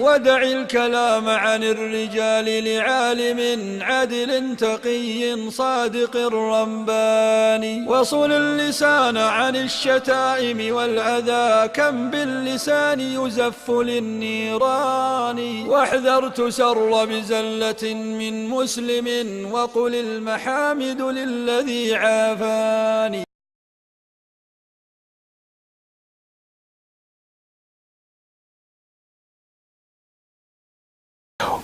ودع الكلام عن الرجال لعالم عدل تقي صادق رباني، وصل اللسان عن الشتائم والأذى، كم باللسان يزف للنيران. واحذر تسر بزلة من مسلم، وقل المحامد للذي عافاني.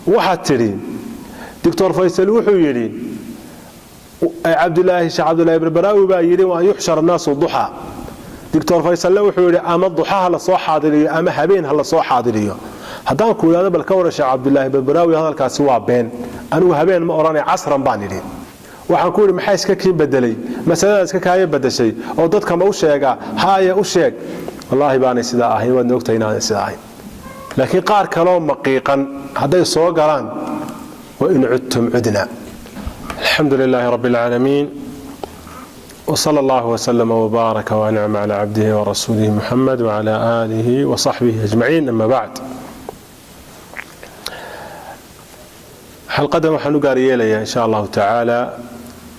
Waxaad tidhi Doctor Faysal wuxuu yidhi Cabdulaahi, Sheekh Cabdulahi Barbaraawi baa yidhi wa an yuxshar annaasu duxa. Doctor Faysalle wuxuu yidhi ama duxa ha la soo xaadiriyo ama habeen ha la soo xaadiriyo. Haddaan ku idhahdo bal ka waran Sheekh Cabdulaahi Barbaraawi hadalkaasi waa been, anigu habeen ma odhanay, casran baan idhi. Waxaan ku yidhi maxaa iska kiin bedelay, masaladaa iska kaaya bedeshay oo dadka ma u sheegaa? Haaya, u sheeg. Wallaahi baanay sidaa ahayn, waadna ogtahay inaanay sidaa ahayn, laakiin qaar kaloo maqiiqan hadday soo galaan, wain cudtum cudna. Alxamdu lilaahi rabbi اlcaalamiin, wsala allah wslama wbaaraka wancma cala cabdihi warasuulihi Muxamed wcala aalihi wasaxbihi ajmaciin, ama bacd. Xalqadan waxaan u gaar yeelayaa, insha allahu tacaala,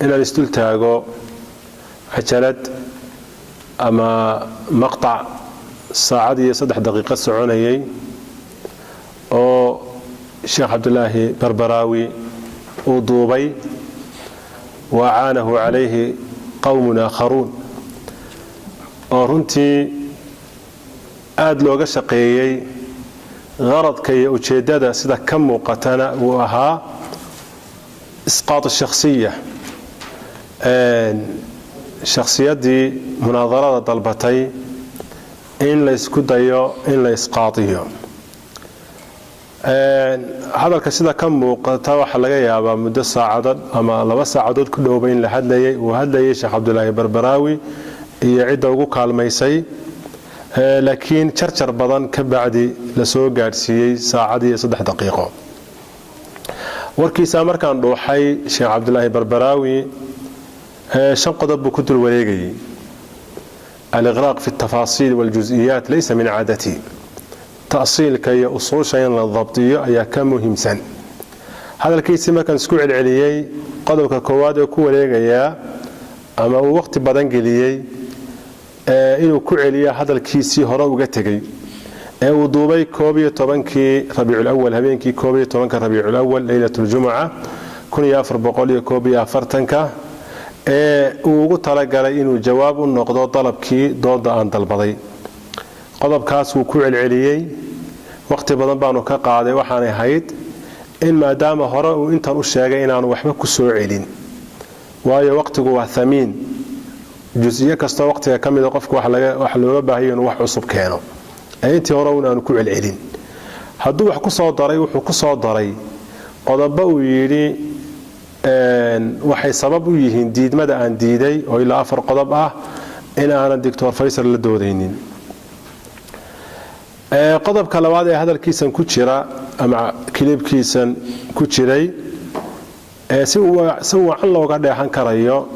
inaan isdul taago cajalad ama maqطac saacad iyo 3 daqiiqo soconayay oo Sheekh Cabdulaahi Barbaraawi uu duubay, wa acaanahu calayhi qowmun aakharuun, oo runtii aada looga shaqeeyey. Qaradka iyo ujeeddada sida ka muuqatana uu ahaa isqaad shakhsiya, shakhsiyaddii munaadarada dalbatay in laysku dayo in la isqaadiyo. Hadalka sida ka muuqata waxaa laga yaabaa muddo saacado ama 2 saacadood ku dhowba in la hadlayay, uu hadlayay Sheekh Cabdulaahi Barbaraawi iyo cidda ugu kaalmaysay, laakiin jarjar badan ka bacdi la soo gaadhsiiyey saacad iyo 3 daqiiqo. Warkiisaa markaan dhuuxay, Sheekh Cabdulaahi Barbaraawi shan qodob buu ku dul wareegayay. Aliqraaq fi altafaasiil waاljus-iyaat laysa min caadati. Ta'siilka iyo usuusha in la dabdiyo ayaa ka muhiimsan. Hadalkiisii markaan isku celceliyey, qodobka koowaad ee ku wareegayaa ama uu waqhti badan geliyey inuu ku celiyo hadalkiisii hore uga tegey ee uu duubay 11-kii Rabiiculawal, habeenkii 11-ka Rabiiculawal, leylat ljumuca, 1441-ka, ee uu ugu talagalay inuu jawaab u noqdo dalabkii dooda aan dalbaday. Qodobkaas wuu ku celceliyey, waqhti badan baanu ka qaaday. Waxaanay ahayd in maadaama hore uu intan u sheegay inaanu waxba ku soo celin, waayo waqtigu waa thamiin. Jus-iyo kastoo waqtiga ka mida qofku waxa looga baahaya inuu wax cusub keeno, ee intii hore un aanu ku celcelin. Hadduu wax ku soo daray, wuxuu ku soo daray qodobo uu yidhi waxay sabab u yihiin diidmada aan diiday, oo ilaa afar qodob ah, in aanan Doctor Faysal la doodaynin. Qodobka labaad ee hadalkiisan ku jira ama clipkiisan ku jiray, si wacan looga dheexan karayo,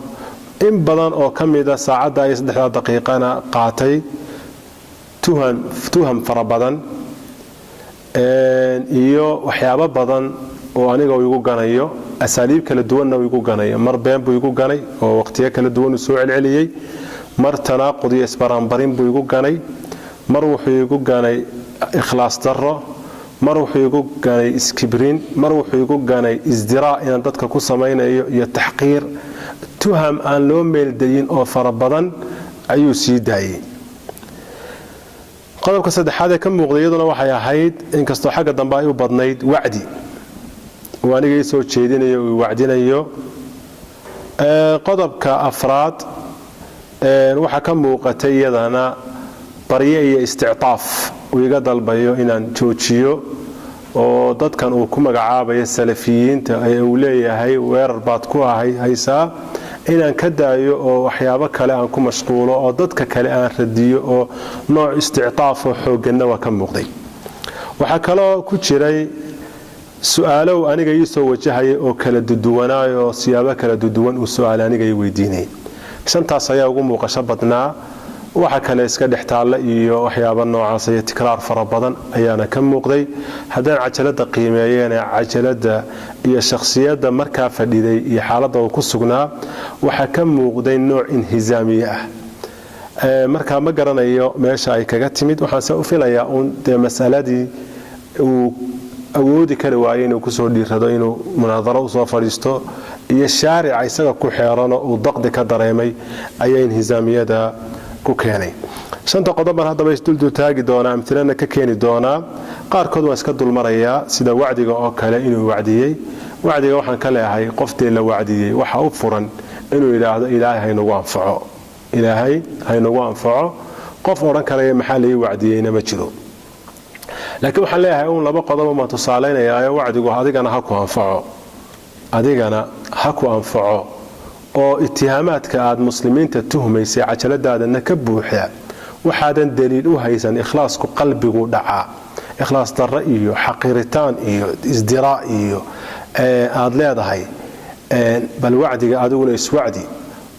in badan oo ka mida saacadda iyo saddexda daqiiqana qaatay, tuham fara badan iyo waxyaabo badan oo aniga uu igu ganayo, asaaliib kala duwanna uu igu ganayo. Mar been buu igu ganay oo waqhtiyo kala duwan uu soo celceliyey, mar tanaaqud iyo isbaraanbarin buu igu ganay, mar wuxuu igu ganay ikhlaas darro, mar wuxuu igu ganay iskibrin, mar wuxuu igu ganay isdiraa inaan dadka ku samaynayo iyo taxqiir. Tuham aan loo meeldayin oo fara badan ayuu sii daayey. Qodobka saddexaad ee ka muuqday iyaduna waxay ahayd, inkastoo xagga dambe ay u badnayd, wacdi uu aniga ii soo jeedinayo, uu wacdinayo. Qodobka afraad waxaa ka muuqatay iyadana barye iyo istictaaf uu iga dalbayo inaan joojiyo, oo dadkan uu ku magacaabayo salafiyiinta ee uu leeyahay weerar baad ku ahay haysaa, inaan ka daayo oo waxyaabo kale aan ku mashquulo oo dadka kale aan radiyo, oo nooc istictaafoo xoogganna waa ka muuqday. Waxaa kaloo ku jiray su-aalow aniga ii soo wajahaya oo kala duduwanaayo, oo siyaabo kala duduwan uu su-aale aniga ii weydiinayay. Shantaas ayaa ugu muuqasho badnaa. Waxa kale iska dhex taalla iyo waxyaaba noocaas iyo tikraar fara badan ayaana ka muuqday. Haddaan cajalada qiimeeyeen, cajalada iyo shakhsiyadda markaa fadhiday iyo xaaladda uu ku sugnaa, waxaa ka muuqday nooc inhizaamiye ah. Markaa ma garanayo meesha ay kaga timid. Waxaanse u filayaa uun dee masaladii uu awoodi kari waayey inuu kusoo dhiirado, inuu munaadaro usoo fadhiisto, iyo shaarica isaga ku xeerano uu daqdi ka dareemay ayaa inhizaamiyada ku keenay. Shanta qodob baan haddaba isduldultaagi doonaa, amtilana ka keeni doonaa. Qaarkood waan iska dulmarayaa, sida wacdiga oo kale inuu wacdiyey. Wacdiga waxaan ka leeyahay, qoftee la wacdiyey waxa u furan inuu yidhaahdo "Ilaahay haynagu anfaco, Ilaahay haynagu anfaco." Qof odhan karaya "Maxaa lai wacdiyeyna?" ma jiro. Laakiin waxaan leeyahay uun laba qodob baan tusaalaynayaa. Wacdigu adigana ha ku anfaco, adigana ha ku anfaco, oo itihaamaadka aad muslimiinta tuhmaysay cajaladaadana ka buuxa, waxaadan daliil u haysan. Ikhlaasku qalbigu dhacaa. Ikhlaas darro iyo xaqiritaan iyo isdiraa iyo aad leedahay, bal wacdiga adiguna iswacdi.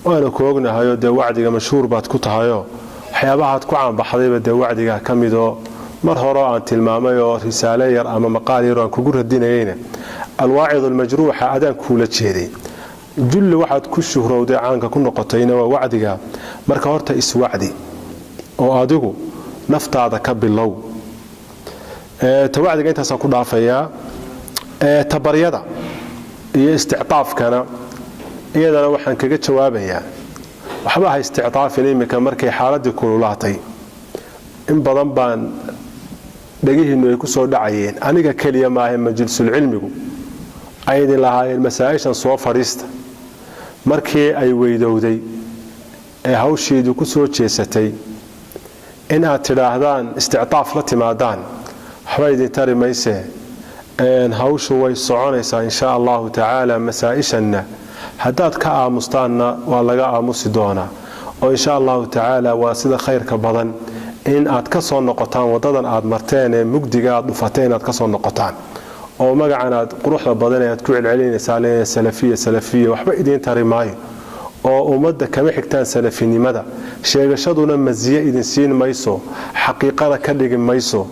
Waana ku ognahayoo dee wacdiga mashhuur baad ku tahayoo waxyaabahaad ku caanbaxdayba dee wacdiga ka midoo mar horeo aan tilmaamay oo risaale yar ama maqaal yar oo aan kugu radinayeyna, alwaacid almajruuxa adaan kuula jeeday. Julli waxaad ku shuhrowday, caanka ku noqotayna waa wacdiga. Marka horta iswacdi oo adigu naftaada ka bilow. Ta wacdiga intaasaan ku dhaafayaa. Tabaryada iyo istictaafkana iyadana waxaan kaga jawaabayaa, waxba ha istictaafin. Iminka markay xaaladii kululaatay, in badan baan dhegihiinnu ay ku soo dhacayeen, aniga keliya maaha, majlisulcilmigu ay idin lahaayeen masaa-ishan soo fadhiista. Markii ay weydowday ee hawshiidu ku soo jeesatay, in aad tidhaahdaan istictaaf la timaadaan waxba idin tari mayse. Hawshu way soconaysaa, insha allahu tacaala. Masaa-ishanna haddaad ka aamustaanna waa laga aamusi doonaa, oo insha allahu tacaala waa sida khayrka badan in aad ka soo noqotaan wadadan aad marteen ee mugdiga aad dhufateen, inaad ka soo noqotaan oo magacan aad quruxda badan ee aad ku celcelinaysaa leeyahay salafiya, salafiya, waxba idiin tari maayo, oo ummadda kama xigtaan salafinimada. Sheegashaduna masiye idin siin mayso, xaqiiqana ka dhigi mayso,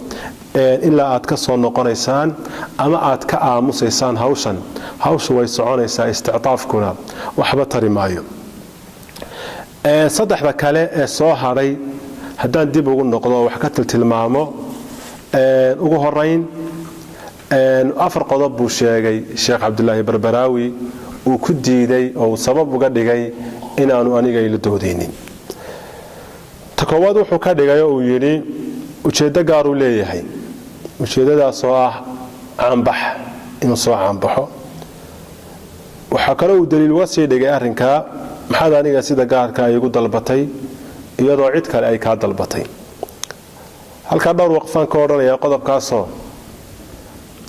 ilaa aad ka soo noqonaysaan ama aad ka aamusaysaan hawshan. Hawshu way soconaysaa, istictaafkuna waxba tari maayo. Saddexda kale ee soo hadhay haddaan dib ugu noqdo, wax ka tiltilmaamo. Ugu horayn, afar qodob buu sheegay Sheekh Cabdulaahi Barbaraawi uu ku diiday oo uu sabab uga dhigay inaanu aniga ila doodaynin. Ta koowaad wuxuu ka dhigay oo uu yidhi ujeeddo gaaruu leeyahay, ujeeddadaasoo ah caanbax, inuu soo caanbaxo. Waxaa kaloo uu daliil uga sii dhigay arrinkaa: "Maxaad aniga sida gaarka ay igu dalbatay iyadoo cid kale ay kaa dalbatay?" Halkaa dhowr waqfaan ka odhanaya qodobkaasoo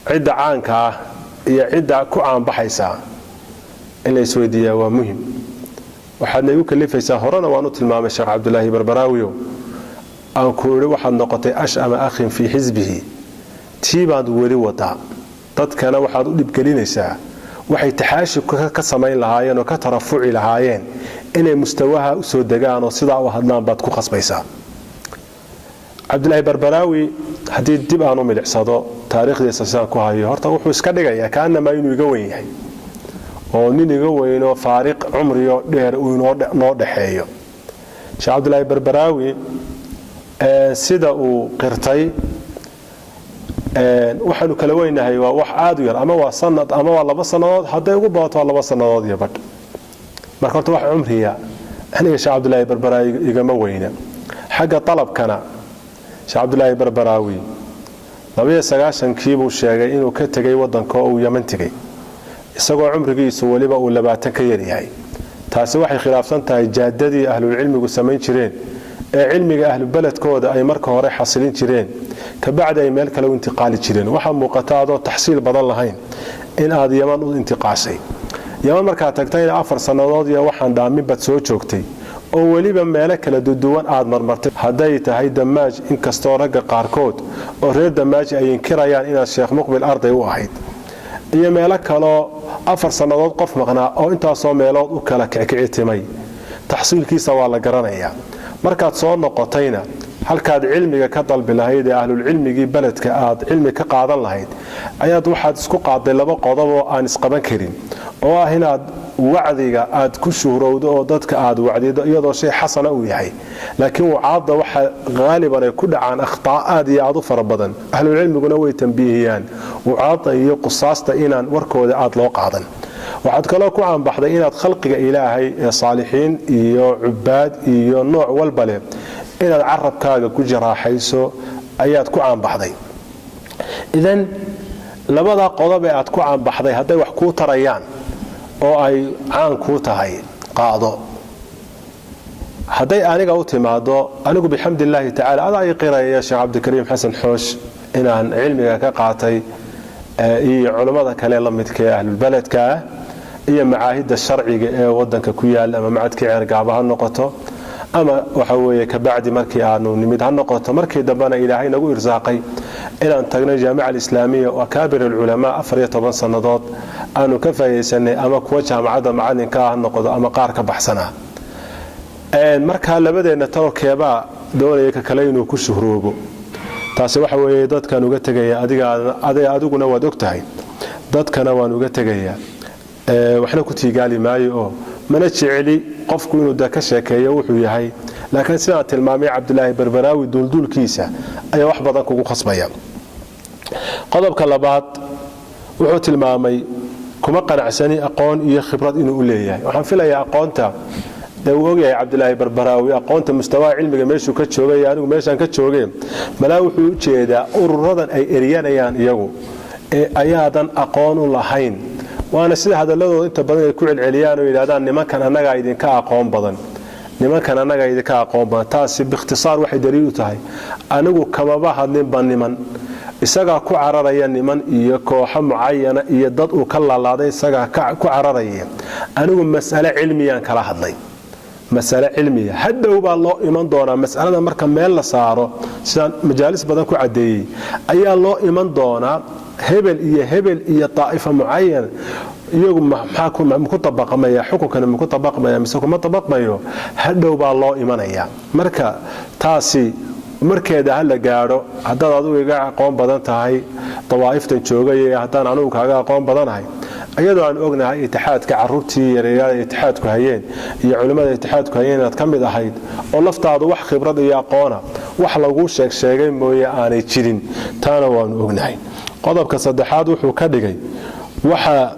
cidda caanka ah iyo cidda ku caanbaxaysaa in la isweydiiyaa waa muhim. Waxaadna igu kalifaysaa, horena waan u tilmaamay Sheekh Cabdulaahi Barbaraawiyo, aan ku idhi waxaad noqotay ashama akhin fii xisbihi. Tii baad weli wadaa, dadkana waxaad u dhibgelinaysaa waxay taxaashi ka samayn lahaayeen oo ka tarafuci lahaayeen. Inay mustawaha usoo degaan oo sidaa u hadlaan baad ku khasbaysaa. Cabdulaahi Barbaraawi, haddii dib aan u milicsado taariikhdiisa sidaan ku hayo, horta wuxuu iska dhigayaa kaanamaa inuu iga weyn yahay, oo nin iga weynoo faariq cumriyo dheer uu noo dhexeeyo. Sheekh Cabdulaahi Barbaraawi, sida uu qirtay, waxaanu kala weynahay waa wax aada u yar, ama waa sanad ama waa 2 sannadood, hadday ugu badato waa 2 sannadood iyo badh. Marka horta wax cumriya aniga Sheekh Cabdulaahi Barbaraawi igama weyna. Xagga dalabkana, Sheekh Cabdulaahi Barbaraawi 92-kii buu sheegay inuu ka tegay wadanka oo uu Yaman tegey, isagoo cumrigiisu weliba uu 20 ka yaryahay. Taasi waxay khilaafsan tahay jaadadii ahlulcilmigu samayn jireen ee cilmiga ahlubeledkooda ay marka hore xasilin jireen, kabacdi ay meel kale u intiqaali jireen. Waxaa muuqata adoo taxsiil badan lahayn in aad Yaman u intiqaashay. Yaman markaad tagtayna 4 sannadood iyo waxaan dhaamin baad soo joogtay, oo weliba meelo kala duduwan aad marmartay, hadday tahay Damaaj, inkastoo ragga qaarkood oo reer Damaaji ay inkirayaan inaad Sheekh Muqbil arday u ahayd, iyo meelo kaloo 4 sannadood qof maqnaa oo intaasoo meelood u kala kickici timay, taxsiilkiisa waa la garanayaa. Markaad soo noqotayna, halkaad cilmiga ka dalbi lahayd ee ahlulcilmigii beledka aad cilmi ka qaadan lahayd, ayaad waxaad isku qaaday laba qodob oo aan isqaban karin, oo ah inaad wacdiga aad ku shuhrowdo oo dadka aad wacdido, iyadoo shay xasana uu yahay, laakiin wacaadda waxa haaliban ay ku dhacaan akhtaa aad iyo aad u fara badan. Ahlulcilmiguna way tambiihiyaan wacaadda iyo qusaasta inaan warkooda aad loo qaadan. Waxaad kaloo ku caanbaxday inaad khalqiga Ilaahay ee saalixiin iyo cubaad iyo nooc walba leh inaad carabkaaga ku jaraaxayso ayaad ku caanbaxday. Idan labadaa qodob ee aad ku caanbaxday hadday wax kuu tarayaan oo ay caan kuu tahay, qaado. Hadday aniga u timaado, anigu bixamdi illaahi tacala adaa ii qiraya, Sheekh Cabdikariim Xasan Xoosh, inaan cilmiga ka qaatay iyo culammada kale la midka ee ahlulbeledka ah iyo macaahidda sharciga ee wadanka ku yaala, ama macadkii Ceergaaba ha noqoto, ama waxa weeye kabacdi markii aanu nimid ha noqoto. Markii dambena Ilaahay nagu irsaaqay inaan tagnay Jaamica Alislaamiya oo akaabir alculamaa 14 sannadood aanu ka faa'idaysanay, ama kuwa jaamacadda macalinka ha noqdo ama qaar ka baxsana. Markaa labadeenna talo keebaa doonaya ka kale inuu ku shuhroobo? Taasi waxa weeye dadkaan uga tegaya. Adiguna waad og tahay, dadkana waan uga tegayaa. Waxna ku tiigaali maayo oo mana jeceli qofku inuu da ka sheekeeyo wuxuu yahay, laakiin sidaan tilmaamay, Cabdilaahi Barbaraawi duulduulkiisa ayaa wax badan kugu khasbaya. Qodobka labaad wuxuu tilmaamay kuma qanacsani aqoon iyo khibrad inuu u leeyahay. Waxaan filayaa aqoonta dee uu ogyahay Cabdilaahi Barbaraawi, aqoonta mustawaha cilmiga meeshuu ka joogay, anigu meeshaan ka joogee. Malaa wuxuu u jeedaa ururadan ay eryanayaan iyagu ee ayaadan aqoon u lahayn, waana sida hadaladooda inta badan ay ku celceliyaan oo yidhahdaan, "Nimankan annagaa idinka aqoon badan, nimankan annagaa idinka aqoon badan." Taasi bikhtisaar waxay daliil u tahay anigu kamaba hadlinba niman. Isagaa ku cararaya niman iyo kooxo mucayana iyo dad uu ka laalaaday, isagaa ku cararaya. Anigu mas'ale cilmiyaan kala hadlay, masale cilmiya. Hadhow baa loo iman doonaa masalada marka meel la saaro. Sidaan majaalis badan ku caddeeyey ayaa loo iman doonaa hebel iyo hebel iyo daa'ifa mucayan, iyagu maku abaqmaya xukunkani, maku abaqmaya mise kuma abaqmayo? Hadhow baa loo imanaya. Marka taasi markeeda ha la gaadho. Haddaad adigu iga aqoon badan tahay dawaa'iftan joogay, haddaan anugu kaaga aqoon badanahay, iyadoo aan ognahay itixaadka caruurtii yareerada itixaadku hayeen iyo culimmada itixaadku hayeen inaad ka mid ahayd, oo laftaadu wax khibrad iyo aqoona wax laguu sheegsheegay mooye aanay jirin, taana waanu ognahay. Qodobka saddexaad wuxuu ka dhigay waxa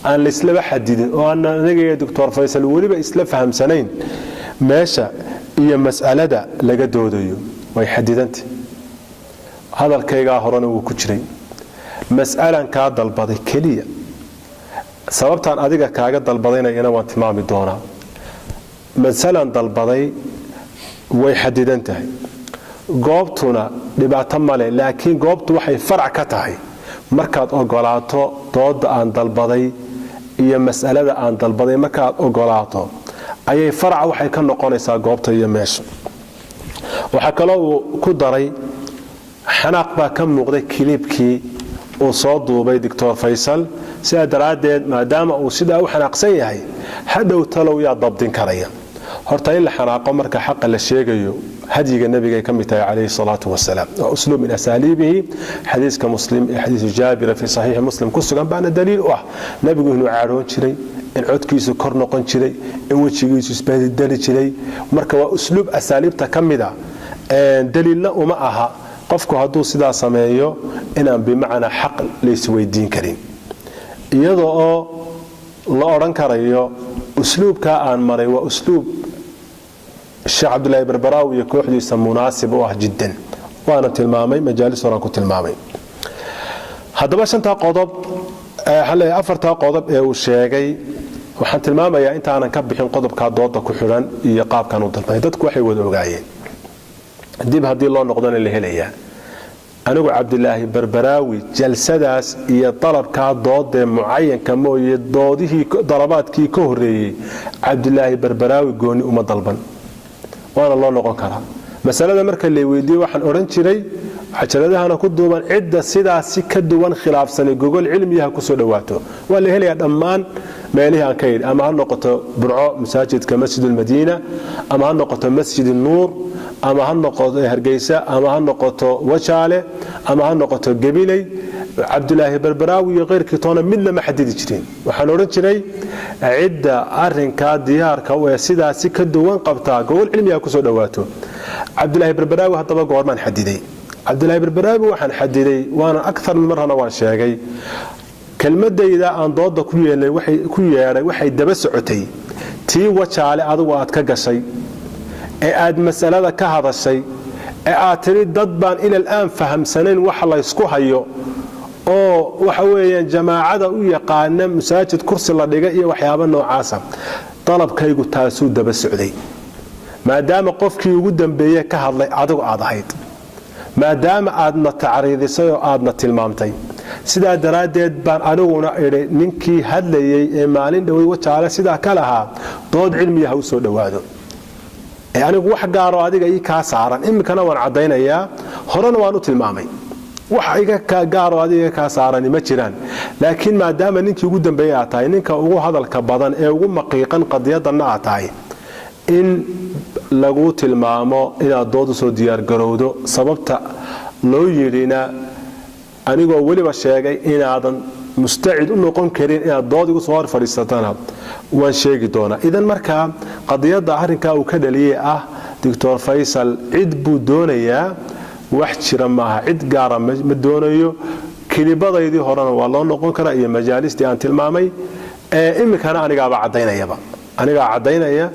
aan laislaba xadidin oo aan aniga iyo Doctor Faysal weliba isla fahamsanayn. Meesha iyo mas'alada laga doodayo way xadidanta. Hadalkaygaa horena wuu ku jiray. Mas'alan kaa dalbaday keliya, sababtaan adiga kaaga dalbadayna iyana waan tilmaami doonaa. Masalan dalbaday way xadidan tahay, goobtuna dhibaato male, laakiin goobtu waxay farac ka tahay markaad ogolaato dooda aan dalbaday iyo mas'alada aan dalbaday. Markaad ogolaato ayay faraca waxay ka noqonaysaa goobta iyo meesha. Waxaa kaloo uu ku daray xanaaq baa ka muuqday clipkii uu soo duubay Doctor Faysal. Sidaa daraaddeed, maadaama uu sidaa u xanaaqsan yahay, hadhow talow yaa dabdin karaya? Horta in la xanaaqo marka xaqa la sheegayo hadyiga nabigay ka mid tahay calayhi salaatu wasalaam, waa usluub min asaaliibihi. Xadiiska Muslim ee xadiisu Jaabira fi Saxiixi Muslim ku sugan baana daliil u ah nebigu inuu cadhoon jiray, in codkiisu kor noqon jiray, in wejigiisu isbedeli jiray. Marka waa usluub asaaliibta ka mida, daliilna uma aha qofku hadduu sidaa sameeyo inaan bimacnaa xaq laysweydiin karin, iyadoo oo la odhan karayo usluubkaa aan maray waa usluub Sheekh Cabdulaahi Barbaraawi iyo kooxdiisa munaasib u ah jiddan. Waana tilmaamay, majaalis horaan ku tilmaamay. Haddaba shantaa qodob, afartaa qodob ee uu sheegay, waxaan tilmaamayaa intaanan ka bixin qodobkaa dooda ku xidhan iyo qaabkan u dalbanay. Dadku waxay wada ogaayeen, dib haddii loo noqdona la helayaa, anigu Cabdilaahi Barbaraawi jalsadaas iyo dalabkaa doodee mucayanka mooye, doodihii dalabaadkii ka horreeyey Cabdilaahi Barbaraawi gooni uma dalban, waana loo noqon karaa. Masalada marka lay weydiiye waxaan odhan jiray, cajaladahana ku duuban, cidda sidaasi ka duwan khilaafsanay gogol cilmiyaha kusoo dhawaato. Waa la helayaa dhammaan meelihii aan ka yidhi, ama ha noqoto Burco masaajidka Masjid Ulmadiina, ama ha noqoto Masjid Nuur, ama ha noqoto Hargeysa, ama ha noqoto Wajaale, ama ha noqoto Gabiley. Cabdulaahi Barbaraawi iyo keyrkii toona midna ma xadidi jirin. Waxaan odhan jiray cidda arinkaa diyaarka u ee sidaasi ka duwan qabtaa gogol cilmiga kusoo dhawaato. Cabdulaahi Barbaraawi haddaba goormaan xadiday? Cabdulaahi Barbaraawi waxaan xadiday, waana akar min marrana waan sheegay, kelmadayda aan dooda ku yeedhay waxay daba socotay tii Wajaale adigu aad ka gashay ee aad masalada ka hadashay ee aad tidhi dad baan ilal aan fahamsanayn waxa laysku hayo, oo waxa weeyaan jamaacada u yaqaana masaajid kursi la dhiga iyo waxyaaba noocaasa. Dalabkaygu taasuu daba socday, maadaama qofkii ugu dambeeye ka hadlay adigu aad ahayd, maadaama aadna tacriidisay oo aadna tilmaamtay. Sidaa daraaddeed baan aniguna idhi ninkii hadlayey ee maalin dhowey Wajaale sidaa ka lahaa dood cilmiya ha u soo dhowaado. Ee anigu wax gaaroo adiga ii kaa saaran iminkana waan caddaynayaa, horena waan u tilmaamay, wax iga gaaroo adiga iga kaa saarani ma jiraan. Laakiin maadaama ninkii ugu dambeeyey aad tahay, ninka ugu hadalka badan ee ugu maqiiqan qadiyadanna aad tahay, in lagu tilmaamo inaad dood usoo diyaargarowdo. Sababta loo yidhina anigoo weliba sheegay inaadan mustacid u noqon karin inaad dood igu soo hor fadhiisatana waan sheegi doonaa. Idan markaa qadiyadda arrinkaa uu ka dhaliyey ah Doctor Faysal cid buu doonayaa, wax jira maaha. Cid gaara ma doonayo. Kilibadaydii horena waa loo noqon karaa iyo majaalistii aan tilmaamay. Iminkana anigaaba caddaynayaba, anigaa caddaynaya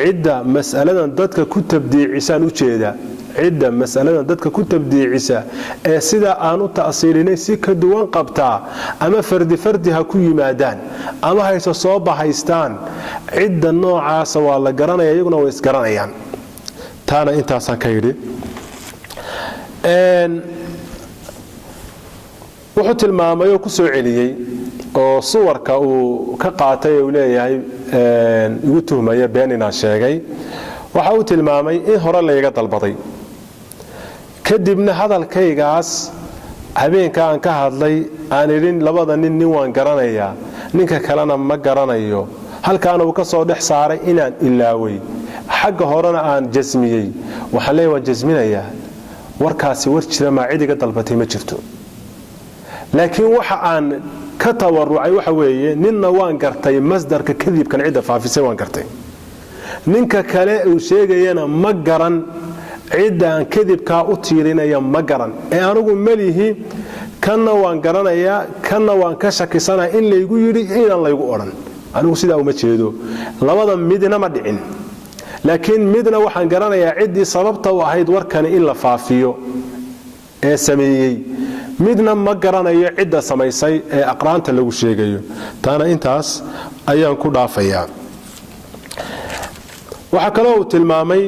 cidda mas'aladan dadka ku tabdiicisaan u jeeda. Cidda mas'aladan dadka ku tabdiicisa ee sidaa aan u ta'siilinay si ka duwan qabtaa, ama fardi fardi ha ku yimaadaan ama hayse soo bahaystaan, cidda noocaasa waa la garanaya, iyaguna way isgaranayaan. Taana intaasaan ka yidhi. Wuxuu tilmaamay oo ku soo celiyey oo suwarka uu ka qaatay uu leeyahay igu tuhmaya been inaan sheegay. Waxa uu tilmaamay in hore layga dalbaday, kadibna hadalkaygaas habeenka aan ka hadlay aan idhin labada nin, nin waan garanayaa, ninka kalena ma garanayo, halkaana uu ka soo dhex saaray inaan ilaaway, xagga horena aan jasmiyey. Waxaan leeyahy waan jasminayaa, warkaasi war jira maa, cid iga dalbatay ma jirto. Laakiin waxa aan ka tawarucay waxa weeye, ninna waan gartay, masdarka kadibkan cidda faafisay waan gartay, ninka kale uu sheegayana ma garan, cidda aan kadibkaa u tiirinaya ma garan. Ee anigu melihi kanna waan garanayaa, kanna waan ka shakisanaya in laygu yidhi inaan laygu odhan. Anigu sidaa uma jeedo, labada midna ma dhicin. Laakiin midna waxaan garanayaa ciddii sababta u ahayd warkani in la faafiyo ee sameeyey, midna ma garanayo cidda samaysay ee aqraanta lagu sheegayo. Taana intaas ayaan ku dhaafayaa. Waxaa kaloo uu tilmaamay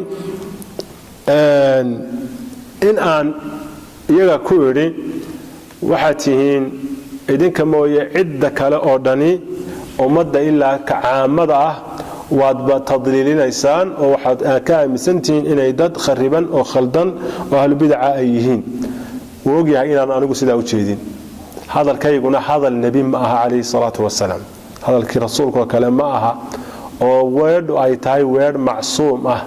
in aan iyaga ku idhi waxaad tihiin idinka mooye cidda kale oo dhani ummadda ilaa kacaamada ah waadba tadliilinaysaan, oo waxaad ka aaminsantihiin inay dad khariban oo khaldan oo ahlubidaca ay yihiin. Wuu ogyahay inaan anigu sidaa u jeedin. Hadalkayguna hadal nebi ma aha calayhi salaatu wasalaam, hadalkii rasuulkaoo kale ma aha oo weedhu ay tahay weedh macsuum ah.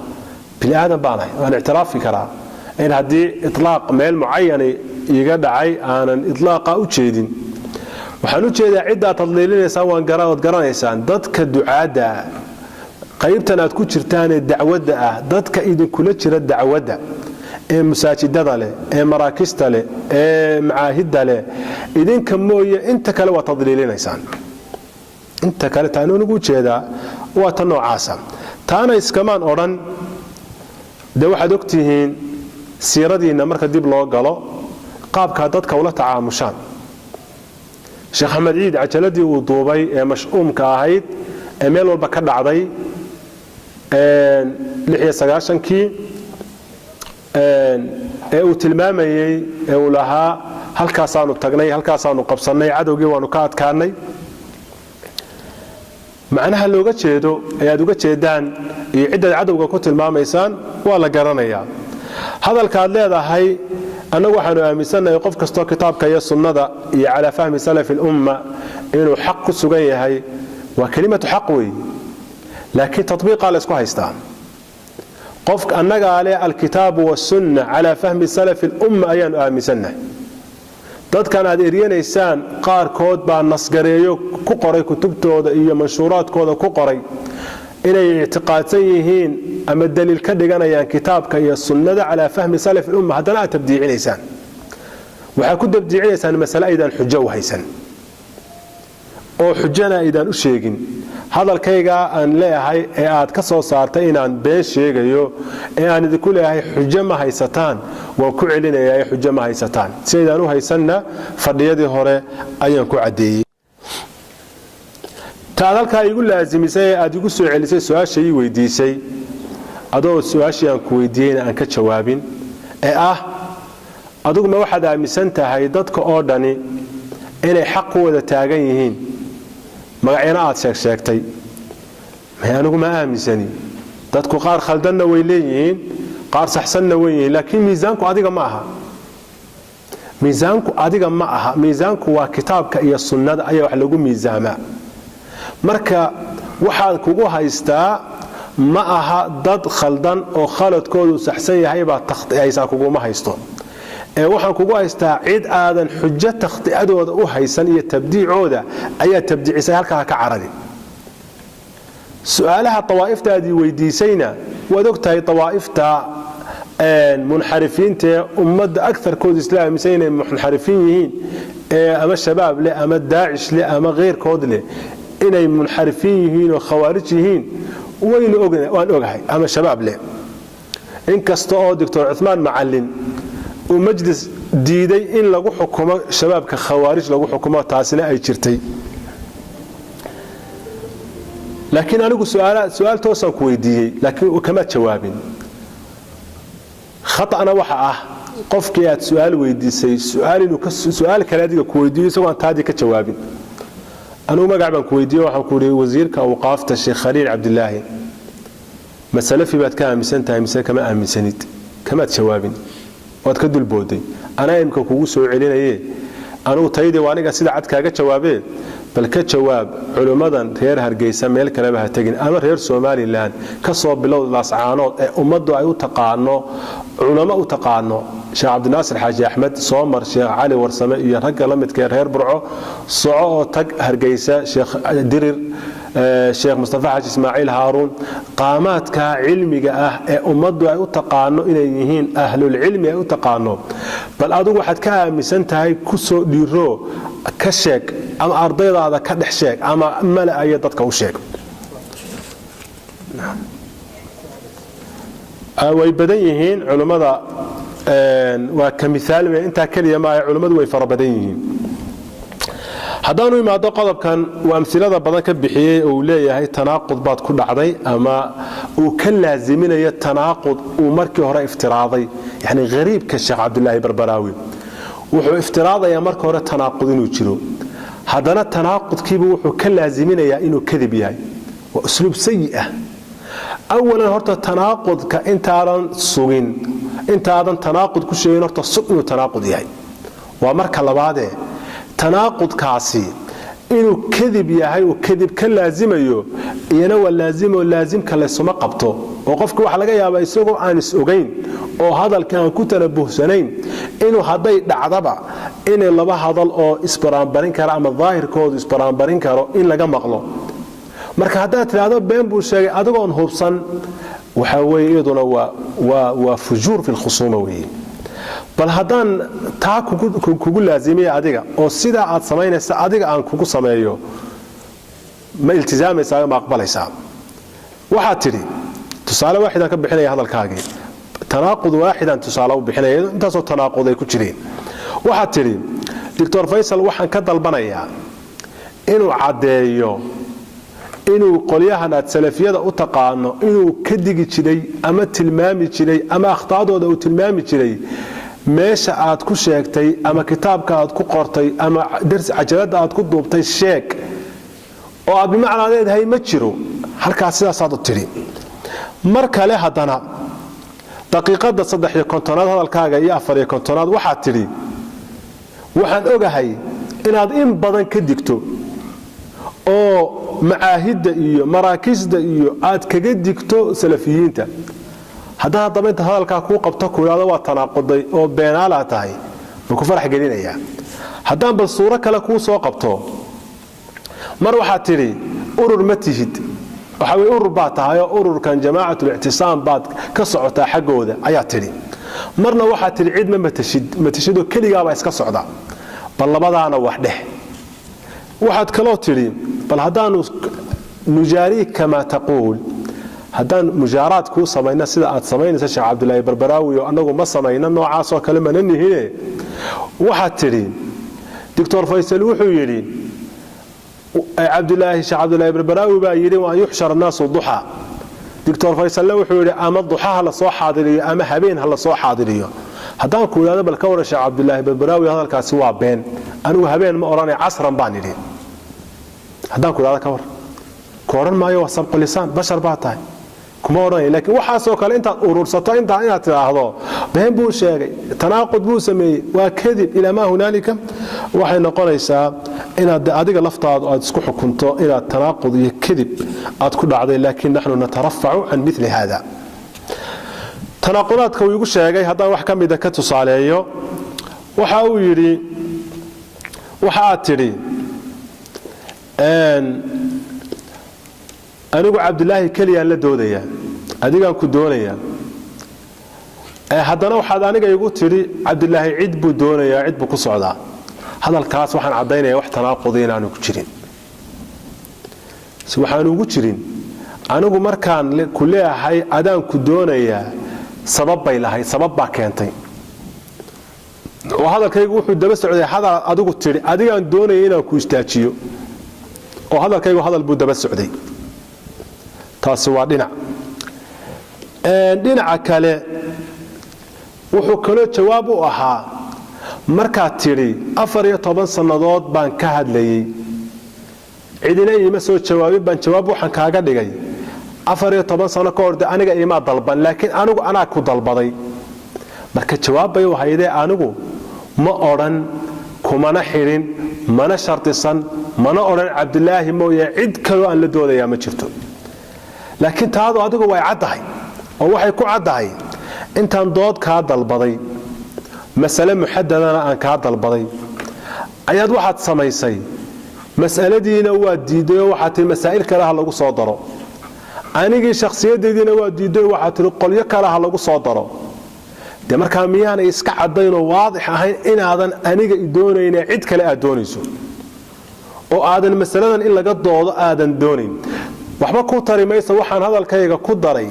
Bini aadan baanahay, waan ictiraafi karaa in haddii ilaaq meel mucayani iga dhacay aanan ilaaqa u jeedin. Waxaan u jeedaa ciddaa tadliilinaysaan waad garanaysaan, dadka ducaadda qaybtan aad ku jirtaanee dacwadda ah, dadka idinkula jira dacwadda ee masaajidada leh ee maraakista leh ee macaahidda leh, idinka mooye inta kale waa tadliilinaysaan. Inta kale taanu anigu ujeedaa waa ta noocaasa. Taana iskamaan odhan. Dee waxaad ogtihiin siiradiinna marka dib loo galo qaabkaa dadka ula tacaamushaan. Sheekh Axmed Ciid cajaladii uu duubay ee mash'uumka ahayd ee meel walba ka dhacday 96-kii ee uu tilmaamayey ee uu lahaa halkaasaanu tagnay, halkaasaanu qabsannay, cadowgii waanu ka adkaanay, macnaha looga jeedo ayaad uga jeedaan iyo ciddaad cadowga ku tilmaamaysaan waa la garanayaa. Hadalkaad leedahay annagu waxaanu aaminsannahay qof kastoo kitaabka iyo sunnada iyo calaa fahmi salafi lumma inuu xaq ku sugan yahay, waa kelimatu xaq weeye, laakiin tatbiiqaa la ysku haystaa. Qofka annagaa leh alkitaabu wasunna calaa fahmi salafi lumma ayaanu aaminsannahay. Dadkan aad eryanaysaan qaarkood baa nasgareeyo ku qoray kutubtooda iyo manshuuraadkooda ku qoray inay ictiqaadsan yihiin ama daliil ka dhiganayaan kitaabka iyo sunnada calaa fahmi salafi lumma. Haddana aad tabdiicinaysaan, waxaad ku tabdiicinaysaan masale aydaan xujo u haysan oo xujana aydaan u sheegin. Hadalkaygaa aan leeyahay ee aad ka soo saartay inaan been sheegayo ee aan idinku leeyahay xujo ma haysataan, waan ku celinayaa, xujo ma haysataan. Si aydaan u haysanna fadhiyadii hore ayaan ku caddeeyey. Ta aad halkaa igu laasimisay ee aad igu soo celisay su-aasha ii weydiisay, adoo su-aashii aan ku weydiiyeyna aan ka jawaabin, ee ah aduguma waxaad aaminsan tahay dadka oo dhani inay xaq ku wada taagan yihiin, magacyana aad sheegsheegtay? May, anigu ma aaminsani. Dadku qaar khaldanna way leeyihiin, qaar saxsanna way yihiin, laakiin miisaanku adiga ma aha. Miisaanku adiga ma aha. Miisaanku waa kitaabka iyo sunnada ayaa wax lagu miisaamaa. Marka waxaad kugu haystaa ma aha dad khaldan oo khaladkoodu saxsan yahay baa takhti'aysaa, kuguma haysto, ee waxaan kugu haystaa cid aadan xujo takhti'adooda u haysan iyo tabdiicooda ayaa tabdiicisay. Halkaa ka carari. Su-aalaha awaa'iftaadii weydiisayna waad og tahay. Awaa'ifta munxarifiintaee ummadda agarkoodu isla aaminsan inay munxarifiin yihiin, ee ama shabaab leh ama daacish leh ama keyrkood leh, inay munxarifiin yihiin oo khawaarij yihiin waynu waan ogahay, ama shabaab leh, inkasta oo Doctor Cumaan Macalin uu majlis diiday in lagu xukumo shabaabka khawaarij lagu xukumo, taasina ay jirtay. Laakiin anigu su-aal toosaan ku weydiiyey, laakiin kamaad jawaabin. Khata'na waxa ah qofkii aad su-aal weydiisay su-aal inuu su-aal kale adiga ku weydiiyo isagoo aan taadii ka jawaabin. Anigu magac baan ku weydiiye, waxaan ku ihi: wasiirka awqaafta Sheekh Khaliil Cabdilaahi ma salafi baad ka aaminsan tahay mise kama aaminsanid? Kamaad jawaabin, waad ka dulbooday. Anaa imika kugu soo celinaye. Anugu taydii waa aniga sida cad kaaga jawaabee, bal ka jawaab culimmadan reer Hargeysa, meel kaleba ha tegin, ama reer Somalilan, ka soo bilow Laascaanood, ee ummaddu ay u taqaano culamo u taqaano, Sheekh Cabdinaasir Xaaji Axmed, soomar Sheekh Cali Warsame iyo ragga la midka ee reer Burco, soco oo tag Hargeysa, Sheekh Dirir, Sheekh Mustafa Xaaji Ismaaciil Haaruun, qaamaadka cilmiga ah ee ummaddu ay u taqaano inay yihiin ahlulcilmi ay u taqaano. Bal adigu waxaad ka aaminsan tahay ku soo dhiiro, ka sheeg, ama ardaydaada ka dhex sheeg, ama mala'aya dadka u sheeg. Way badan yihiin culummada, waa ka miaal, intaa keliya maaha, culummadu way fara badan yihiin. Haddaanu imaado qodobkan uu amilada badan ka bixiyey oo uu leeyahay tanaaqud baad ku dhacday, ama uu ka laaziminayo tanaaqud uu markii hore iftiraaday, yani hariibka Sheekh Cabdilaahi Barbaraawi wuxuu iftiraadayaa marka hore tanaaqud inuu jiro, haddana tanaaqudkiibu wuxuu ka laaziminayaa inuu kadib yahay. Waa usluub sayi ah. Awalan, horta tanaaqudka intaadan sugin, intaadan tanaaqud ku sheegin, horta sug inuu tanaaqud yahay. Waa marka labaadee, tanaaqudkaasi inuu kadib yahay uu kadib ka laazimayo iyana waa laazimo. Laasimka laysuma qabto, oo qofka waxaa laga yaabaa isagoo aan is ogayn oo hadalka aan ku tanabuhsanayn inuu hadday dhacdaba inay laba hadal oo isbaraanbarin kara ama daahirkoodu isbaraanbarin karo in laga maqlo. Marka haddaad tidhaahdo been buu sheegay adigoon hubsan, waxaa weeye iyaduna waa fujuur fi lkhusuuma weeye. Bal haddaan taa kugu laazimiya adiga oo sidaa aad samaynaysa adiga aan kugu sameeyo, ma iltizaamaysaa, ma aqbalaysaa? Waxaad tidhi, tusaale waaxidaan ka bixinaya hadalkaagii, tanaaqud waaxidaan tusaale u bixinaya, intaasoo tanaaqud ay ku jireen. Waxaad tidhi: Doctor Faysal waxaan ka dalbanayaa inuu caddeeyo inuu qolyahan aad salafiyada u taqaano inuu ka digi jiray ama tilmaami jiray ama akhtaadooda uu tilmaami jiray, meesha aad ku sheegtay ama kitaabka aad ku qortay ama cajalada aad ku duubtay sheeg, oo aad bimacnaa leedahay ma jiro halkaas. Sidaasaad u tidhi. Mar kale haddana Daqiiqadda 53aad hadalkaaga iyo 54aad waxaad tidhi waxaan ogahay inaad in badan ka digto oo macaahidda iyo maraakiisda iyo aad kaga digto salafiyiinta. Haddaan haddaba inta hadalkaa kuu qabto ku idhahdo waa tanaaquday oo beenaalaa tahay, ma ku farax gelinayaa? Haddaan bal suuro kale kuu soo qabto, mar waxaad tidhi urur ma tihid, waxaa weye urur baad tahayoo ururkan Jamaacat-lictisaam baad ka socotaa xaggooda ayaa tidhi. Marna waxaad tidhi cid ma matashid, matashidoo keligaabaa iska socda. Bal labadaana wax dheh. Waxaad kaloo tidhi bal haddaanu nujaariik kamaa taquul, haddaan mujaaraad kuu samayna sida aad samaynaysa Sheekh Cabdulaahi Barbaraawi, oo annagu ma samayno noocaasoo kale mana nihine. Waxaad tidhi Doctor Faysal wuxuu yidhi Cabdulaahi, Sheekh Cabdulaahi Barbaraawi baa yidhi waan yuxshar annaasu duxa. Doctor Faysalle wuxuu yidhi ama duxa ha la soo xaadiriyo ama habeen ha la soo xaadiriyo. Haddaan ku idhahdo bal ka waran Sheekh Cabdulaahi Barbaraawi hadalkaasi waa been, anigu habeen ma odhanay, casran baan idhi, haddaan ku idhahdo ka war, ku odhan maayo waa sabqu lisaan, bashar baa tahay, kuma odhanaya. Laakiin waxaasoo kale intaad urursato intaa inaad tidhaahdo been buu sheegay, tanaaqud buu sameeyey, waa kadib, ilaa maa hunaalika, waxay noqonaysaa inaad adiga laftaadu aad isku xukunto inaad tanaaqud iyo kadib aad ku dhacday. Laakiin naxnu natarafacu can mili hada. Tanaaqudaadka uu igu sheegay haddaan wax ka mida ka tusaaleeyo, waxa uu yidhi, waxa aad tidhi anigu Cabdilaahi keliyaan la doodayaa, adigaan ku doonayaa. Haddana waxaad aniga igu tidhi Cabdilaahi cid buu doonayaa, cid buu ku socdaa. Hadalkaas waxaan caddaynaya wax tanaaqudi inaanu ku jirin. Waxaanu ugu jirin, anigu markaan ku leeyahay adaan ku doonayaa, sabab bay lahayd, sabab baa keentay, oo hadalkaygu wuxuu daba socday hadal adigu tidhi adigaan doonaya inaan ku istaajiyo, oo hadalkaygu hadal buu daba socday. Taasi waa dhinac. Dhinaca kale wuxuu kaloo jawaab u ahaa markaad tidhi 14 sannadood baan ka hadlayey, cidina iima soo jawaabin, baan jawaab waxaan kaaga dhigay 14 sano ka hor de aniga iimaa dalban, laakiin anigu anaa ku dalbaday. Marka jawaab bay u haydee, anigu ma odhan, kumana xidhin, mana shardisan, mana odhan Cabdilaahi mooye cid kaloo aan la doodayaa ma jirto. Laakiin taadu adigu way caddahay, oo waxay ku caddahay intaan dood kaa dalbaday, masale muxadadana aan kaa dalbaday, ayaad waxaad samaysay mas'aladiina waa diiday oo waxaad tihi masaa'il kale ha lagu soo daro. Anigii shakhsiyadaydiina waa diiday oo waxaad tihi qolyo kale ha lagu soo daro. Dee markaa miyaanay iska caddaynoo waadix ahayn inaadan aniga i doonayne cid kale aad doonayso, oo aadan masaladan in laga doodo aadan doonayn? Waxba ku tari maysa waxaan hadalkayga ku daray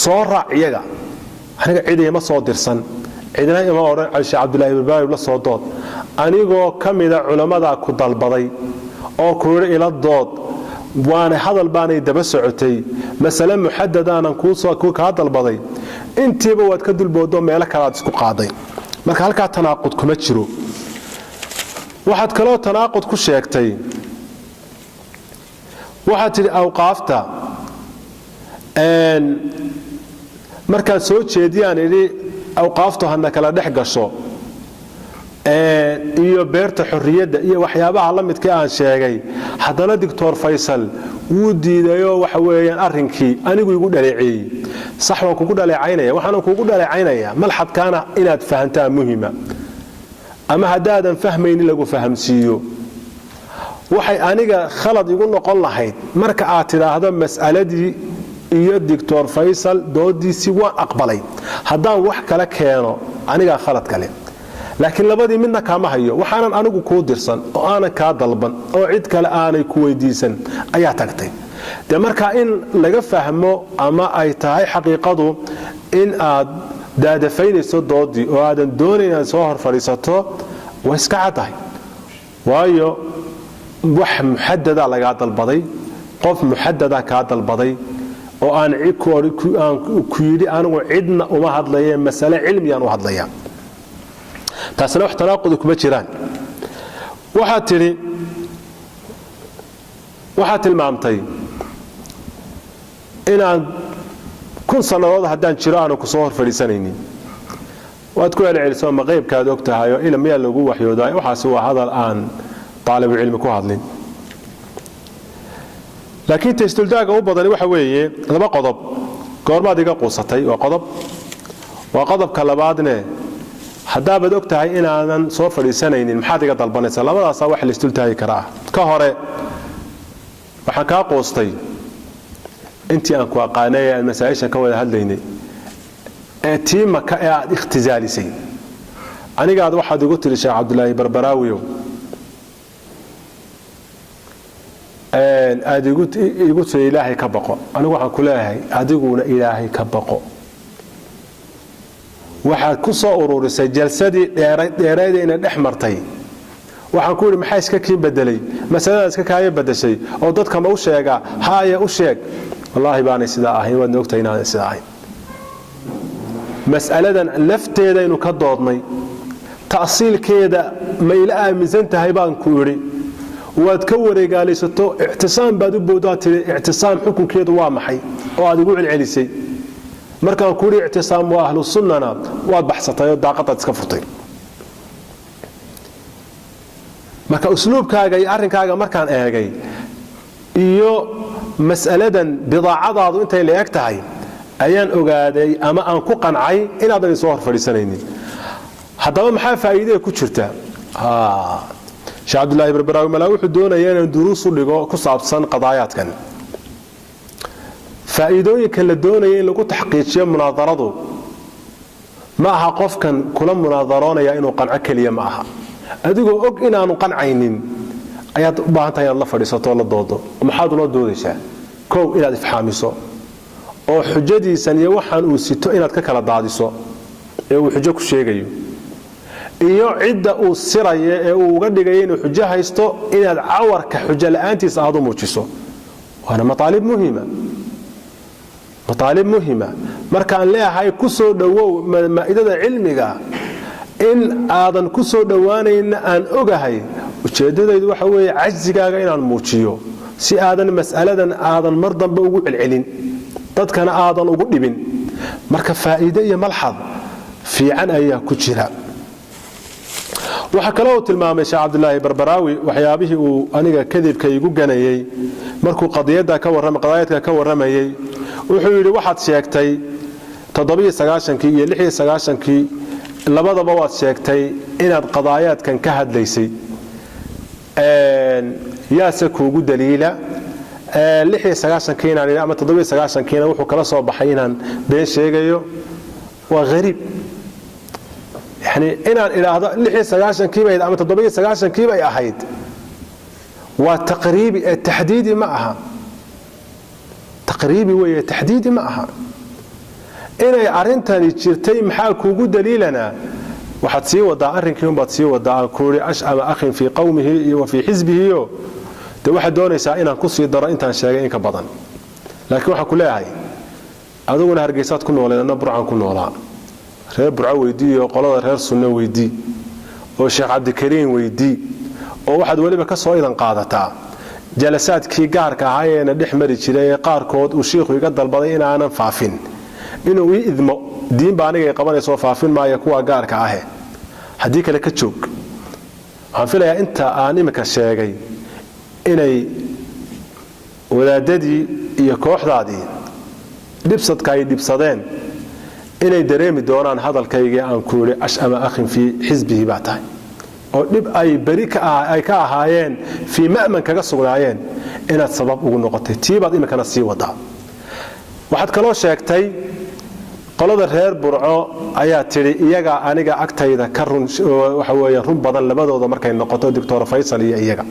soo raac iyaga. Aniga cid ima soo dirsan, cidna ima odhan Sheekh Cabdulaahi Barbaari la soo dood. Anigoo ka mida culammadaa ku dalbaday oo ku yidhi ila dood, waana hadal baanay daba socotay, masale muxadadaanan kaa dalbaday, intiiba waad ka dulboodoo meelo kaleaad isku qaaday. Marka halkaa tanaaqud kuma jiro. Waxaad kaloo tanaaqud ku sheegtay, waxaad tidhi awqaafta markaan soo jeediyaan idhi awqaaftu hana kala dhex gasho iyo beerta xorriyadda iyo waxyaabaha la midka aan sheegay, haddana Doctor Faysal wuu diidayoo waxa weeyaan arrinkii anigu igu dhaleeceeyey. Sax, waan kugu dhaleecaynaya, waxaanan kugu dhaleecaynayaa malxadkaana inaad fahantaa muhima, ama haddaadan fahmaynin lagu fahamsiiyo. Waxay aniga khalad igu noqon lahayd marka aad tidhaahdo mas'aladii iyo Doctor Faysal doodiisii waan aqbalay, haddaan wax kale keeno anigaa khalad kale. Laakiin labadii midna kaama hayo. Waxaanan anigu kuu dirsan oo aanan kaa dalban oo cid kale aanay ku weydiisan ayaa tagtay. Dee markaa in laga fahmo ama ay tahay xaqiiqadu in aad daadafaynayso doodii oo aadan doonayn inaad soo hor fadhiisato way iska caddahay, waayo wax muxadada lagaa dalbaday, qof muxadada kaa dalbaday, oo aan ku yidhi anigu cidna uma hadlaye, masale cilmiyaan u hadlaya. Taasina wax tanaaqudi kuma jiraan. Waxaad tidhi, waxaad tilmaamtay inaan 1000 sannadood haddaan jiro aanu ku soo hor fadhiisanaynin. Waad ku celceliso, ma qeybkaad og tahay oo ila miyaa lagu waxyoodaay? Waxaasi waa hadal aan taalibu cilmi ku hadlin. Laakiin taystultaaga u badani waxa weeye laba qodob. Goormaad iga quusatay waa qodob. Waa qodobka labaadne, haddaabaad og tahay inaadan soo fadhiisanaynin, maxaad iga dalbanaysaa? Labadaasaa wax laisdultaagi karaa. Ka hore, waxaan kaa quustay intii aan ku aqaanay ee aan masaa'ishan ka wada hadlaynay ee tii Maka ee aad ikhtisaalisay. Anigaad waxaad igu tiri, Sheekh Cabdulaahi Barbaraawiyow, aad igu tiri Ilaahay ka baqo. Anigu waxaan ku leeyahay, adiguna Ilaahay ka baqo. Waxaad ku soo ururisay jalsadii dheeraydayna dhex martay. Waxaan ku yidhi, maxaa iska kiin bedelay? Masalada iska kaaya bedeshay oo dadka ma u sheegaa? Haaya, u sheeg. Wallaahi baanay sidaa ahayn, waadna ogtahay inaanay sidaa ahayn. Mas'aladan lafteedaynu ka doodnay, ta'siilkeeda ma ila aaminsan tahay baan ku idhi. Waad ka wareegaalaysato, ictisaam baad u boodaa, tidhi ictisaam xukunkeedu waa maxay, oo aad igu celcelisay. Markaan ku idhi ictisaam waa ahlu sunnana, waad baxsatay oo daaqadaad iska furtay. Marka usluubkaaga iyo arrinkaaga markaan eegay iyo mas'aladan bidaacadaadu intay la eg tahay, ayaan ogaaday ama aan ku qancay inaadan isoo hor fadhiisanaynin. Haddaba maxaa faa'iidee ku jirta? Sheekh Cabdulaahi Barbaraawi malaa wuxuu doonaya inaan duruus u dhigo ku saabsan qadaayaadkan. Faa'iidooyinka la doonaya in lagu taxqiijiyo munaadaradu ma aha qofkan kula munaadaroonaya inuu qanco keliya ma aha. Adigoo og inaanu qancaynin ayaad u baahan tahay inaad la fadhiisato oo la doodo. Maxaad ula doodaysaa? Kow, inaad ifxaamiso oo xujadiisan iyo waxaan uu sito inaad ka kala daadiso ee uu xujo ku sheegayo, iyo cidda uu siraya ee uu uga dhigaya inuu xujo haysto inaad cawarka xujo la'aantiisa aad u muujiso. Waana maaalib muhima, mataalib muhima. Markaan leeyahay ku soo dhowow maa'idada cilmiga, in aadan ku soo dhowaanayna aan ogahay. Ujeeddadaydu waxa weeye cajzigaaga inaan muujiyo si aadan mas'aladan aadan mar dambe ugu celcelin, dadkana aadan ugu dhibin. Marka faa'iide iyo malxad fiican ayaa ku jira. Waxaa kale uu tilmaamay Sheekh Cabdulaahi Barbaraawi waxyaabihii uu aniga kadibka igu ganayey markuu qadiyadda ka warram qadaayadka ka warramayey. Wuxuu yidhi, waxaad sheegtay 97-kii iyo 96-kii, labadaba waad sheegtay inaad qadaayaadkan ka hadlaysay. Yaase kuugu daliila 96-kii inaan ama 97-kiina? Wuxuu kala soo baxay inaan been sheegayo. Waa hariib, yani inaan idhaahdo 96-kii bay ama 97-kii bay ahayd. Waa taqriibi ee taxdiidi ma aha. Taqriibi weeye, taxdiidi ma aha. Inay arrintani jirtay maxaa kuugu daliilanaa? Waxaad sii wadaa arrinkii unbaad sii wadaa aan ku idhi ashama akhin fii qowmihi iyo wa fii xisbihiyo. Dee waxaad doonaysaa inaan ku sii daro intaan sheegay in ka badan. Laakiin waxaan ku leeyahay, adiguna Hargeysaad ku nooleed, anna Burcaan ku noolaa. Reer Burco weydii oo qolada reer Sunno weydii oo Sheekh Cabdikariin weydii, oo waxaad weliba ka soo idan qaadataa jalasaadkii gaarka ahaa eena dhex mari jiray ee qaarkood uu shiikhu iga dalbaday inaanan faafin, inuu ii idmo. Diinba anigay qabanayso, faafin maayo kuwa gaarka ahe. Haddii kale ka joog. Waxaan filayaa inta aan imika sheegay inay wadaadadii iyo kooxdaadii dhibsadka ay dhibsadeen inay dareemi doonaan hadalkaygii aan ku idhi ashama akhin fii xisbihi baa tahay, oo dhib ay beri ay ka ahaayeen, fii ma'man kaga sugnaayeen, inaad sabab ugu noqotay. Tii baad iminkana sii wadaa. Waxaad kaloo sheegtay qolada reer Burco ayaa tidhi iyaga aniga agtayda ka run, waxa weeye run badan labadooda markay noqoto Doctor Faysal iyo iyaga,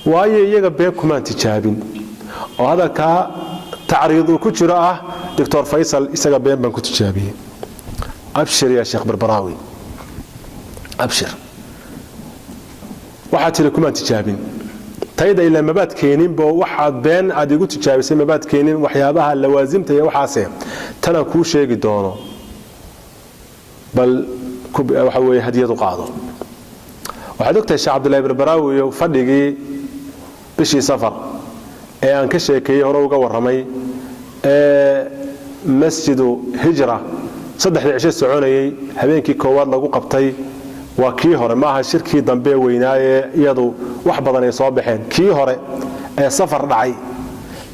waayo iyaga been kumaan tijaabin. Oo hadalkaa tacriid uu ku jiro ah, Doctor Faysal isaga been baan ku tijaabiyey. Abshir yaa Sheekh Barbaraawi, abshir. Waxaad tidhi kumaan tijaabin tayda, ilaa mabaad keeninbo. Waxaad been aad igu tijaabisay mabaad keenin, waxyaabaha lawaasimta iyo waxaase. Tanaan kuu sheegi doono bal waxa weeye hadiyad u qaado. Waxaad ogtahay Sheekh Cabdillahi Barbaraawi iyo fadhigii bishii Safar ee aan ka sheekeeyey, hore uga warramay, ee Masjidu Hijra saddexdii cisho soconayey, habeenkii koowaad lagu qabtay, waa kii hore, maaha shirkii dambe weynaaye iyadu wax badan ay soo baxeen, kii hore ee Safar dhacay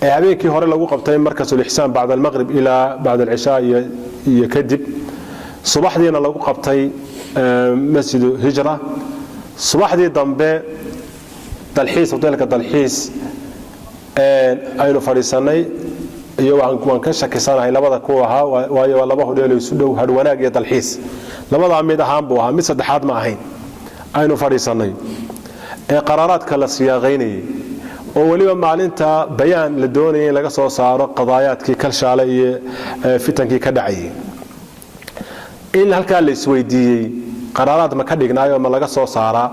ee habeenkii hore lagu qabtay Markasulixsaan bacda almaqrib ilaa bacda alcishaa iyo kadib, subaxdiina lagu qabtay Masjidu Hijra, subaxdii dambe Dalxiis, hoteelka Dalxiis aynu fadhiisannay, iyo waan ka shakisanahay labada ku ahaa, waayo waa laba hodheelo isu dhow, Hadhwanaag iyo Dalxiis, labadaa mid ahaan buu ahaa, mid saddexaad ma ahayn, aynu fadhiisannay ee qaraaraadka la siyaaqaynayay oo weliba maalinta bayaan la doonayay in laga soo saaro qadaayaadkii Kalshaale iyo fitankii ka dhacayay, in halkaa la isweydiiyey qaraaraad ma ka dhignaayo, ma laga soo saaraa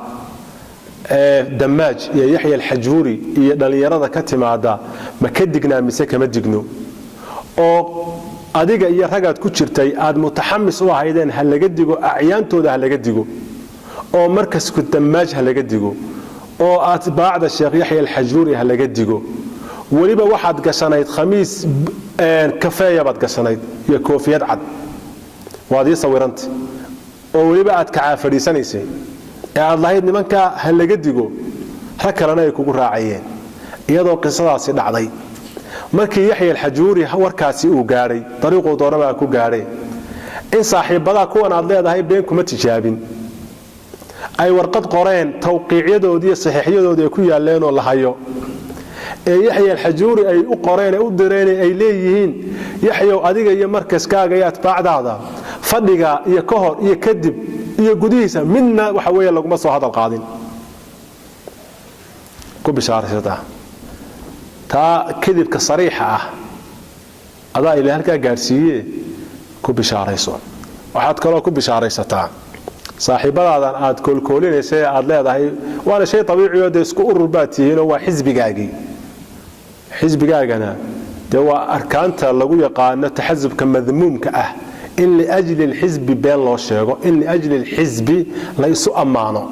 Damaaj iyo Yaxya Alxajuuri iyo dhallinyarada ka timaada, ma ka dignaa mise kama digno, oo adiga iyo ragaad ku jirtay aad mutaxamis u ahaydeen ha laga digo, acyaantooda ha laga digo, oo markasku Damaaj ha laga digo, oo atbaacda Sheekh Yaxya Alxajuuri ha laga digo. Weliba waxaad gashanayd khamiis kafeeya baad gashanayd iyo koofiyad cad, waad ii sawiranta, oo weliba aad kacaa fadhiisanaysay ee aad lahayd nimankaa ha laga digo, rag kalena ay kugu raacayeen. Iyadoo qisadaasi dhacday, markii Yaxya Alxajuuri warkaasi uu gaadhay, dariiquu doonabaa ku gaadhay, in saaxiibbadaa kuwan aad leedahay been kuma tijaabin ay warqad qoreen, tawqiicyadoodii iyo saxiixyadoodii ay ku yaalleenoo la hayo, ee Yaxya Alxajuuri ay u qoreen ee u direen, ay leeyihiin: "Yaxyow, adiga iyo markaskaaga iyo atbaacdaada fadhiga iyo ka hor iyo kadib iyo gudihiisa midna waxa weeye laguma soo hadal qaadin." Ku bishaaraysataa taa kadibka sariixa ah adaa ila halkaa gaadhsiiye, ku bishaarayso. Waxaad kaloo ku bishaaraysataa saaxiibadaadan aad koolkoolinaysa ee aad leedahay waana shay abiiciyo, dee isku urur baad tihiinoo waa xisbigaagii, xisbigaagana dee waa arkaanta lagu yaqaano taxasubka madmuumka ah, in liajli lxisbi been loo sheego, in liajli lxisbi la isu ammaano,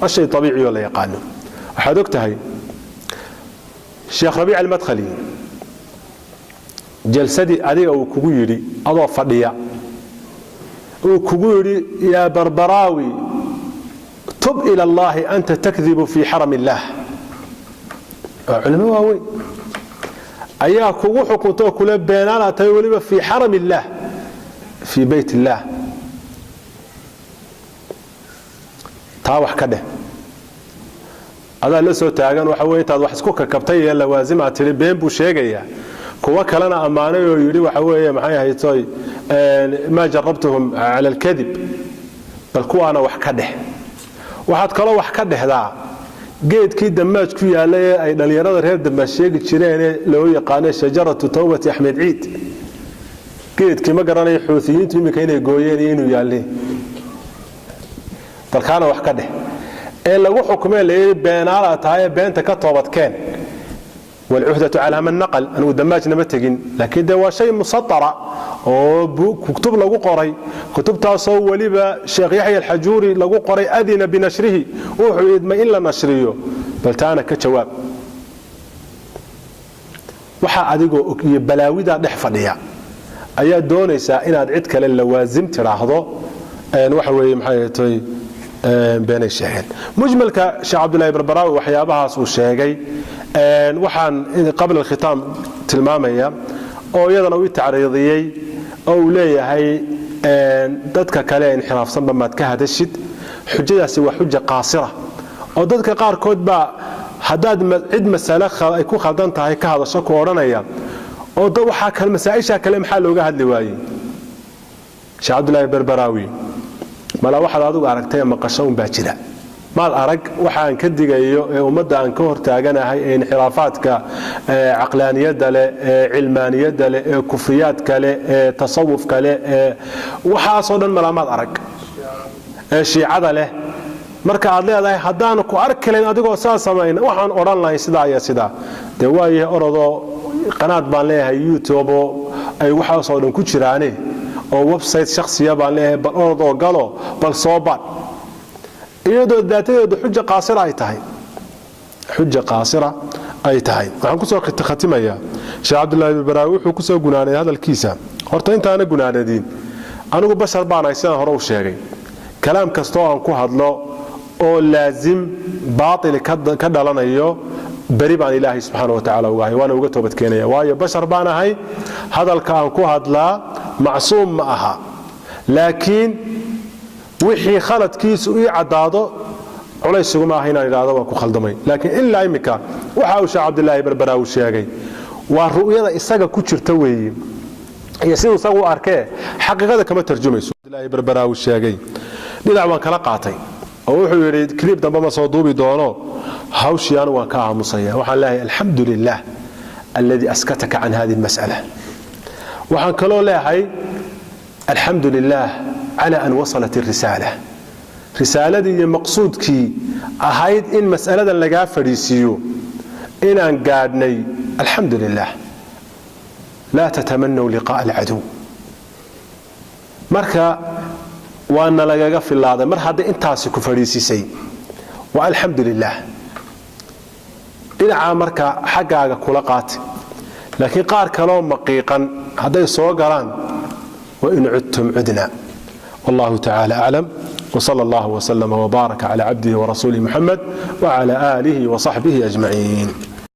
waa shay abiicioo la yaqaano. Waxaad og tahay Sheekh Rabiic Almadkhali jalsadii adiga uu kugu yidhi adoo fadhiya, uu kugu yidhi: "Yaa Barbaraawi, tub ila Allahi, anta takdibu fii xaram illaah." Waa culimo waaweyn ayaa kugu xukunta oo kule beenaana tahay, weliba fii xaram illaah, fii bayt illaah. Taa wax ka dheh, adaa la soo taagan. Waxa wey intaad wax isku kakabtay ee lawaasim aad tidhi been buu sheegayaa, kuwo kalena ammaanay oo yidhi waxa weeye maxay ahaytoy maa jarabtuhum cala alkadib, bal kuwaana wax ka dheh. Waxaad kaloo wax ka dhehdaa geedkii Damaaj ku yaallay ee ay dhallinyarada reer Damaaj sheegi jireenee loo yaqaano shajaratu tawbati Axmed Ciid. Geedkii ma garanayo Xuutiyiintu iminka inay gooyeen iyo inuu yaalleen, balkaana wax ka dheh, ee lagu xukumee layidhi beenaalaa tahay ee beenta ka toobadkeen. Waalcuhdatu calaa man naqal. Anigu Damaajna ma tegin, laakiin dee waa shay musatara oo kutub lagu qoray, kutubtaasoo weliba Sheekh Yaxya Alxajuuri lagu qoray adina binashrihi, wuxuu idmay in la nashriyo. Bal taana ka jawaab. Waxaa adigoo og iyo balaawidaa dhex fadhiya ayaa doonaysaa inaad cid kale lawaasim tidhaahdo waxa weeye maxay tay beenay sheegeen. Mujmalka Sheekh Cabdullaahi Barbaraawi waxyaabahaas uu sheegay, waxaan qabla alkhitaam tilmaamaya oo iyadana uu tacriidiyey oo uu leeyahay dadka kale inxiraafsanba maad ka hadashid. Xujadaasi waa xuja qaasira, oo dadka qaarkood baa haddaad cid masale ay ku khaldan tahay ka hadasho ku odhanaya oo waxaa kale masaa'isha kale maxaa looga hadli waayey. Sheekh Cabdullaahi Barbaraawi, mala waxaad adigu aragtay maqasho unbaa jira, maad arag waxaan ka digayo ee ummadda aan ka hortaaganahay ee inxiraafaadka caqlaaniyadda leh, ee cilmaaniyadda leh, ee kufriyaadka leh, ee tasawufka leh, ee waxaasoo dhan malaa maad arag, ee shiicada leh. Marka aad leedahay haddaanu ku arki lahayn adigoo saa samayn, waxaan odhan lahayn sidaa iyo sidaa, dee waayahay, orodoo qanaad baan leeyahay YouTube oo ay waxaasoo dhan ku jiraane, oo website shakhsiya baan leeyahay, bal orodoo galo, bal soo badh, iyadoo daatadeedu xuja qaasira ay tahay, xuja qaasira ay tahay. Waxaan kusoo khatimayaa, Sheekh Cabdullaahi Barbaraawi wuxuu kusoo gunaanay hadalkiisa Horta intaana gunaanadiin, anigu bashar baanahay, sidaan hore u sheegay. Kalaam kastoo aan ku hadlo oo laasim baatil ka dhalanayo, beri baan Ilaahay subxaana wa tacala ugahay, waana uga toobadkeenaya, waayo bashar baan ahay. Hadalka aan ku hadlaa macsuum ma aha, laakiin wixii khaladkiisu ii caddaado, culaysuguma aha inaan idhaahdo waan ku khaldamay. Laakiin ilaa imminka waxa uu Sheekh Cabdilaahi Barbaraawi sheegay waa ru'yada isaga ku jirta weeye iyo siduu isagu u arkee, xaqiiqada kama tarjumayso. Cabdilaahi Barbaraawi sheegay dhinac waan kala qaatay, oo wuxuu yidhi clip dambe ma soo duubi doono, hawshii anu waan ka aamusaya. Waxaan leeyahay, alxamdu lilah alladii askataka can hadihi almas'ala. Waxaan kaloo leeyahay, alxamdu lilah cala an wasalat alrisaala. Risaaladii iyo maqsuudkii ahayd in mas'aladan lagaa fadhiisiiyo inaan gaadhnay, alxamdu lilah. Laa tatamanaw liqaa'a alcaduw. Marka waana lagaga filaaday mar hadday intaasi ku fadhiisisay, waa alxamdu lilah. Dhinacaa marka xaggaaga kula qaatay, laakiin qaar kaloo maqiiqan hadday soo galaan, wain cudtum cudna. Wallahu tacala aclam, wsala allah wslama wbaaraka cala cabdihi warasuulihi Muxamed wcala aalihi wasaxbihi ajmaciin.